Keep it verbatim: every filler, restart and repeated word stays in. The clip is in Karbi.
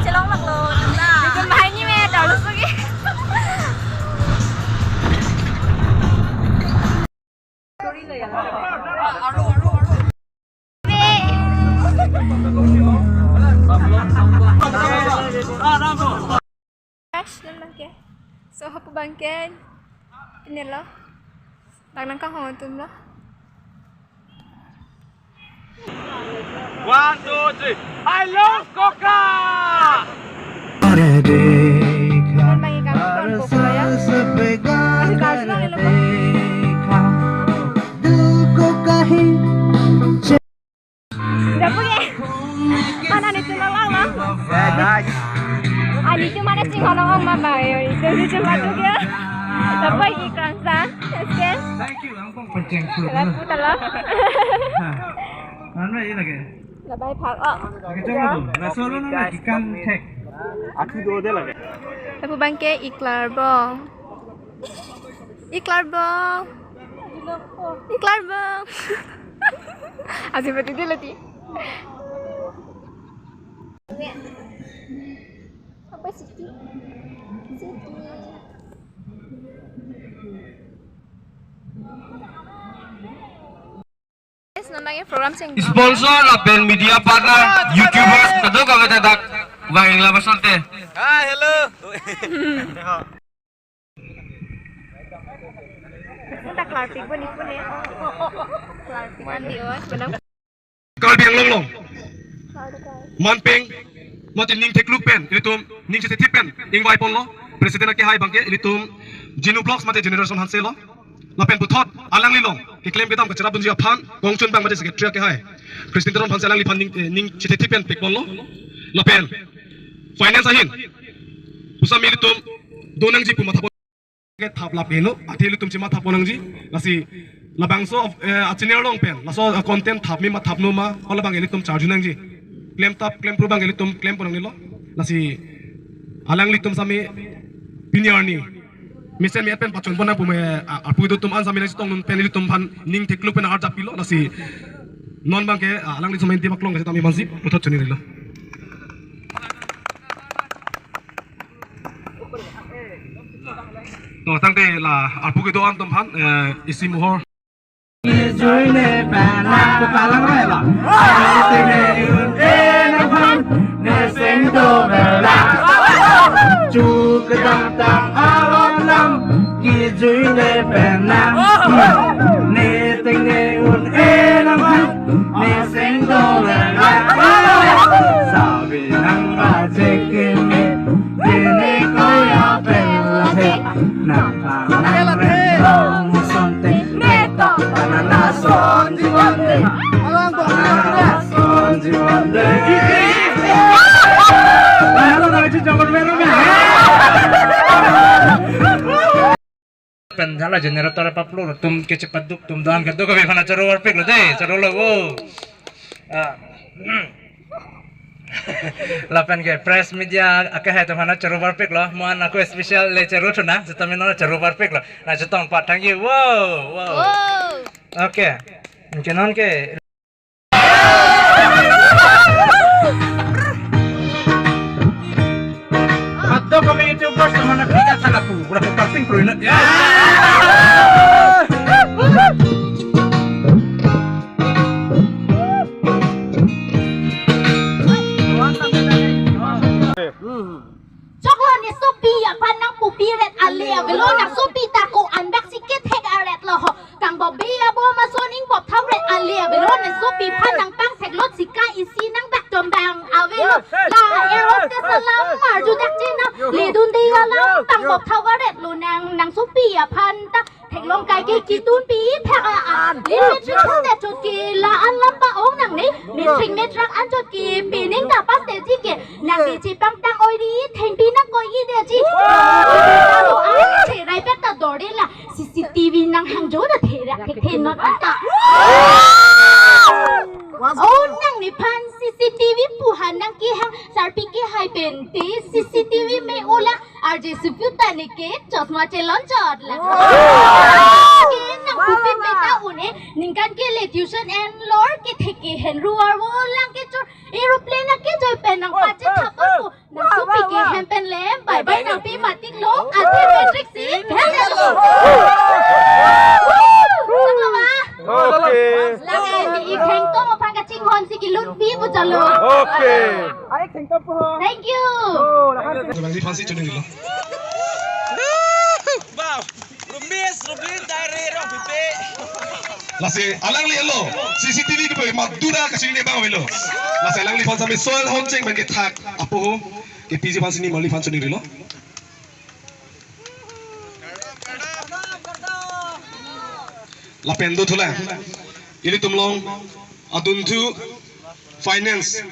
Long lang lo, tanda. Dukun bahai ni me, dalu sugi. Guys, non bangke. So, hapu bangke. Ini lo. Nang nang kahong atum lo. One, two, three. I love Coca! Bang ikam kon Coca ya. Masih tahu sih bang, ini lo, bang. Dapur ya. Mana nih tulang lang, bang? Ani cuma ada sing holong ma bang, ya. Itu cuma tuh ya. Dapur ikam sang. Oke. Thank you, ang pong penceng. Lapu talo. Mana ini lagi? Labai phak, oh. Lagi coba tuh. Laso lo na lagi kan cek. Aku do de lagi. Lapu bangke iklar bong. Iklar bong. Iklar bong. Asih berarti dia lagi. Apa sih? Sih. Yes, namanya program sing. Sponsor lapen media partner, YouTubers, kadokave ta dak vang-ik labang asonte. Hi, hello. Kita klarpik bo ni pun ya. Klarpik andi oi, benang. Karbi Anglong along. Manpeng, mate ning thekluk pen, ilitum ning chethe pen ingvai ponlo, President akehai bangke, ilitum Genu Vlogs mate Generation Hanse lo. Lapen puthot alangli along keklem kedam kacherap dunji aphan kongchun bang mate Secretary akehai Christine Teron Hanse alangliphan ning, eh, ning chethe pen pek ponlo. Lapen finance ahin pusitame ilitum do nangji pu matha pon ke thap lap heno, athe ilitum chima thap pon nangji, lasi labangso, eh, a-channel along pen, laso, eh, content thap me ma thap no ma, hala bang ilitum charju nangji. Klem thap, klem pro bang ilitum klem pon nangnelo. Lasi alanglitum sitame pini arni mesen me-et pen pachon pon nang pu me, a, apu do atum an sitame nangchetong non pen ilitum aphan ning thekluk pen arjap pilo, lasi non bangke, a, alanglitum sitame dimak long ke sitame mansi puthot chonirilo. To, tangte la apu kedo-an atum aphan, eh, isi mohor. Kijui ne penang, kepalang rela. Ne teng ne un e ne phan, ne seng do bela. Chu kedang tang aron lam, kijui ne penang. Ne teng ne un e ne phan, ne seng do bela. Sabi nang ba chekimi, dini koya bela he. Nang pang nang reng long sonte, ne to banana son jiwante. Banana son jiwante. Banana son jiwante. Pen hala generator paplur atum ke chepaduk atum do-an kadokave aphan choro varpiklo dei, choro lo, wo. Ah. Lapen ke press media akehai atum aphan choro varpiklo, mo-an ako special le choro thu nang, sitame non choro varpiklo. Nangchetong pathangji, wo, wo. Wo. Okay. Anke non ke Kadokave YouTubers atum aphan pika thala pu, pura pura sing pru inut. Choklo, ne sopi aphan nangpupi ret ale avelo, nang sopi ta ko-an dak si kethek aret lo ho. Kangbobi abo maso ning bop tham ret ale avelo, ne sopi aphan nangpang theklot si ka isi nang bak tombang avelo. La air hostess alam arju dak chenam, ledun dei alam pang bop tham ret lo nang, nang sopi aphan ta theklong kai ke kitun pi phak a a. Limit chot te chot ke la an lam pa-ong nangne, metrik metrak an chot ke pining ta pas te ji ke. Nang ke chepangtang oi ri, thengpi nangkoi-i detji. Alo an cherai pet ta dor-i la, C C T V nanghangjo na therak thekthe non anta. O nangnephan C C T V pu aphan nangkehang, sarpi kehai pen te C C T V me-o la, R J Suputa ne ke chosma chelon chot la. Ke nangputin beta un-e, ningkan ke le tuition en lor, kethe ke henru arvo lang kechor, aeroplane akejoi pen nangpachethap ponpo. Supi ke hem pen lem, bye bye nangpi matik lo, ante matric si hem lo. Tanglo ma? Okay. Lake mi ik hengtom aphan kachinghon si kelun pi pu chalo. Okay. Thank you. Alangli aphan si choningri lo. Wow. Rumis, rumis, dari, rong pipe. Lasi alangli lo, C C T V kepo, madura kachinine abang avelo. Lasi alangli aphan sami soil hon cheng pen kethak apoho, ke P G aphan si neli aphan choningri lo. Lapen do thulang. Ilitum along adunthu finance